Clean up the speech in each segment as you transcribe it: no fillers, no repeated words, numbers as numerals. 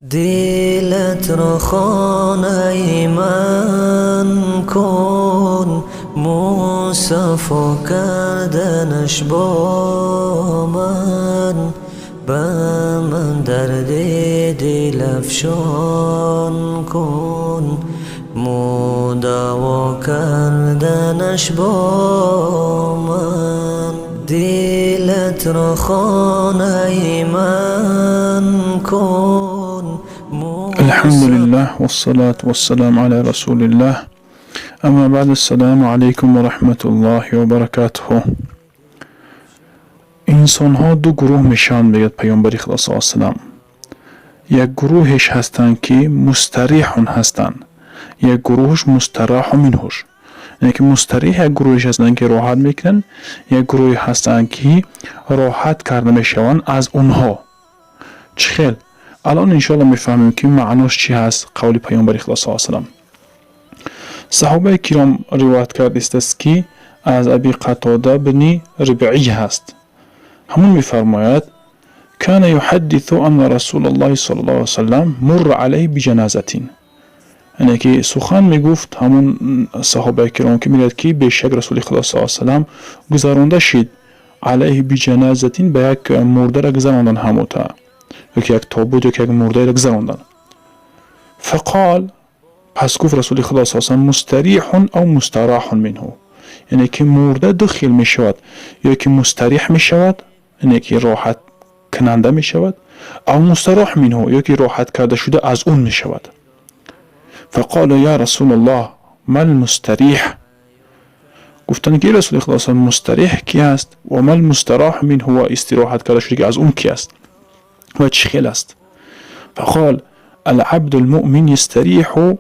Дилат ро хонаи ман кун, мусаффо карданаш бо ман, ба ман дарди дил афшон кун, мудово карданаш бо ман. Дилат ро хонаи ман кун. الحمد لله والصلاة والسلام على رسول الله، أما بعد، السلام عليكم ورحمة الله وبركاته. Инсонҳо ду гурӯҳ мешаванд, мегӯяд Паёмбари Худо с салам. Як гурӯҳеш ҳастанд, ки مستريح ҳастанд, як гурӯҳш مستراح منه, яъне ки мустариҳ як гурӯҳеш ҳастанд, ки роҳат мекунанд, як гурӯҳе ҳастанд, ки роҳат карда мешаванд аз онҳо. Чӣ хел? Алон иншоалло мефаҳмем, ки маънош чӣ ҳаст қавли Паёмбари Худо с салам. Саҳобаи киром ривоят кардистааст, ки аз Аби Қатода бни Рибъӣ ҳаст. Ҳамон мефармояд: كان يحدث أن رسول الله صلى الله عليه وسلم مر عليه بجنازة. Яъне ки сухан мегуфт ҳамон саҳобаи киром, ки мегӯяд, ки бешак Расули Худо с салам гузаронда шид عليه بجنازة, ба як мурдара гузарондан, ҳамота ёки як тобут, ёки як мурдаеро гузарондан. فقال, пас гуфт Расули Худо с салам: مستريح أو مستراح منه. Яъне ки мурда ду хел мешавад: ё ки мустариҳ мешавад, яъне ки роҳат кунанда мешавад, أو مستراح منه, ё ки роҳат карда шуда аз он мешавад. فقالوا يا رسول الله، ما المستريح؟ Гуфтанд, ки Расули Худо, мустариҳ ки аст? وما المستراح منه, ва истироҳат карда шуда ки аз он ки аст ва чӣ хел аст? فقال: العبد المؤمن يستريح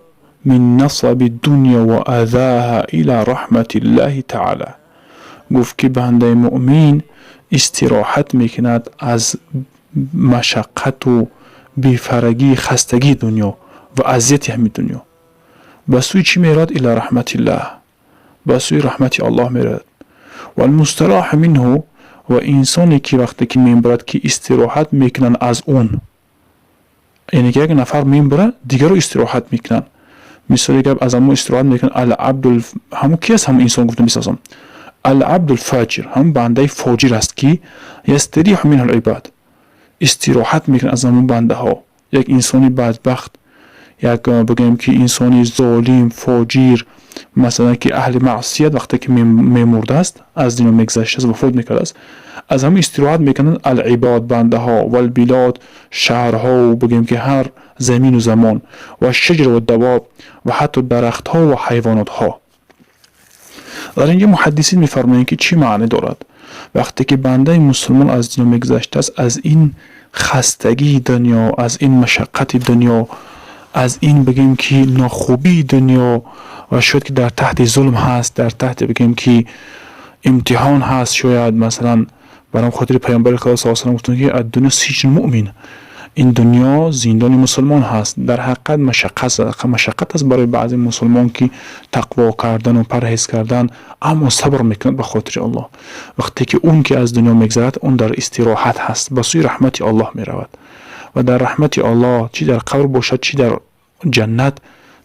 من نصب الدنيا وأذاها إلى رحمة الله تعالى. Гуфт, ки бандаи муъмин истироҳат мекунад аз машаққату бефарагии хастагии дунё ва азияти ҳамин дунё. Ба сӯи чӣ меравад? إلى رحمة الله, ба сӯи раҳмати Аллоҳ меравад. والمستراح منه, ва инсоне ки вақте ки мебурад, ки истироҳат мекунанд аз он, яъне ки як нафар мебурад, дигаро истироҳат мекунанд. Мисоли гап, аз ҳамон истироҳат мекунанд. العبد, ҳамон ки аст ҳамон инсон? Гуфта мисосам: العبد الفاجر, ҳамон бандаи фоҷир аст, ки يستريح منه العباد, истироҳат мекунад аз ҳамон бандаҳо. Як инсони бадбахт, як бигӯем, ки инсони золим, фоҷир, масалан, ки аҳли маъсият, вақте ки мемурдааст, аз дунё мегузаштааст, вафот мекардааст, аз ҳамон истироҳат мекунанд العباد, бандаҳо, والبلاد, шаҳрҳову бигӯем, ки ҳар замину замон, والشجر والدواب, ва ҳатто дарахтҳо ва ҳайвонотҳо. Дар инҷо муҳаддисин мефармоянд, ки чӣ маъне дорад, вақте ки бандаи мусулмон аз дунё мегузаштааст, аз ин хастагии дунё, аз ин машаққати дунё, аз ин бигӯем, ки нохубии дунё, ва шояд ки дар таҳти зулм ҳаст, дар таҳти бигӯем, ки имтиҳон ҳаст шояд. Масалан, бар он хотири Паёмбари Худо с салам гуфтанд, ки الدنيا سجن المؤمن, ин дунё зиндони мусулмон ҳаст. Дар ҳақиқат машаққат аст барои баъзе мусулмон, ки тақво кардану парҳез кардан, аммо сабр мекунад ба хотири Аллоҳ. Вақте ки он ки аз дунё мегзарад, он дар истироҳат ҳаст, ба сӯи раҳмати Аллоҳ меравад ва дар раҳмати Аллоҳ, чӣ дар қабр бошад, чӣ дар ҷаннат,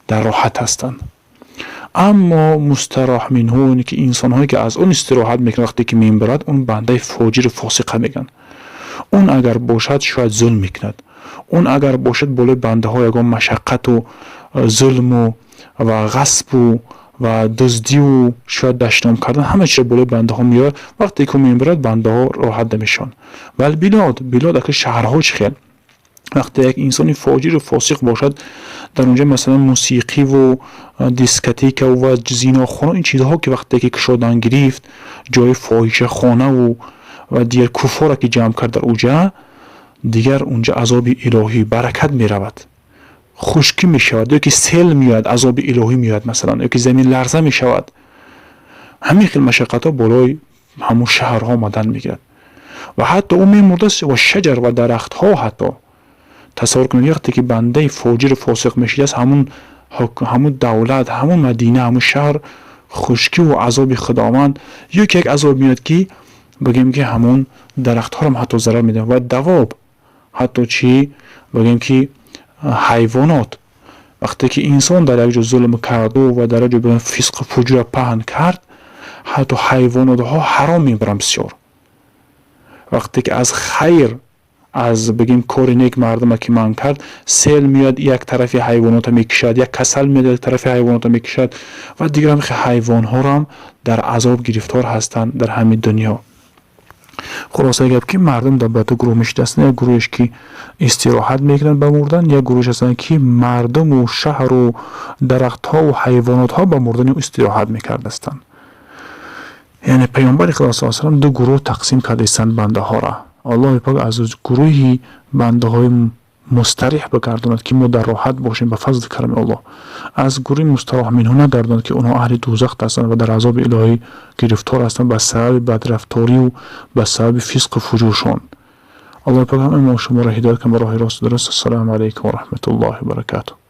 дар роҳат ҳастанд. Аммо مستراح منه, ки инсонҳое ки аз он истироҳат мекунад, вақте ки мебарад, он бандаи фоҷиру фосиқа мегӯянд. Он агар бошад, шояд зулм мекунад. Он агар бошад, болои бандаҳо ягон машаққату зулму ва ғасбу ва дуздиву шояд дашном кардан, ҳама чизро болои бандаҳо меорад. Вақте ки мебарад, бандаҳо роҳат намешаванд. والبلاد, بلاد ака шаҳрҳо чӣ хел? Вақте як инсони фоҷиру фосиқ бошад, дар онҷо масалан мусиқиву дискотекаву ва зинохона, ин чизҳо ки вақте ки кушодан гирифт, ҷои фоҳишахонаву ва дигар куффора ки ҷамъ кард дар уҷа, дигар унҷа азоби илоҳӣ, баракат меравад, хушкӣ мешавад, ё ки сел меояд, азоби илоҳӣ меояд масалан, ё ки замин ларза мешавад. Ҳамин хел машаққатҳо болои ҳамун шаҳрҳо омадан мегирад. Ва ҳатто ӯ мемурдааст, والشجر, ва дарахтҳо. Ҳатто тасаввур кунед, вақте ки бандаи фоҷиру фосиқ мешидааст, ҳамун давлат, ҳамун мадина, ҳамун шаҳр хушкиву азоби Худованд, ё ки як азоб меояд, ки бигӯем, ки ҳамун дарахтҳоро ҳатто зарар медиҳад. والدواب, ҳатто чӣ бигӯем, ки Ҳайвонот, вақте ки инсон дар як ҷо зулм карду ва дар як ҷо фисқу фуҷура паҳн кард, ҳатто ҳайвонотҳо ҳаром мебаранд бисёр. Вақте ки аз хайр, аз бигем, кори нек мардума ки манъ кард, сел меояд, як тарафи ҳайвонота мекишад, як касал меояд, як тарафи ҳайвонота мекишад ва дигар ҳам ҳайвонҳоро дар азоб гирифтор ҳастанд дар ҳамин дунё. Хулосаи гап, ки мардум дар ба ду гурӯҳ мешидастанд: як гурӯҳеш, ки истироҳат мекунанд ба мурдан, як гурӯҳеш ҳастанд, ки мардуму шаҳру дарахтҳову ҳайвонотҳо ба мурдани ӯ истироҳат мекардастанд. Яъне Паёмбари Худо са салам ду гурӯҳ тақсим кардаистанд бандаҳоро. Аллоҳи пок аз гурӯҳи бандаҳои мустариҳ бигардонад, ки мо дар роҳат бошем ба фазли карами Аллоҳ, аз гурӯҳи мустароҳ минҳу нагардонад, ки онҳо аҳли дӯзах ҳастанд ва дар азоби илоҳӣ гирифтор ҳастанд ба сабаби бадрафторию ба сабаби фисқу фуҷуршон. Аллоҳи пок ҳамаи мо шуморо ҳидоят кунад ба роҳи росту дуруст. Ассалому алайкум ва раҳматуллоҳи ва баракатуҳ.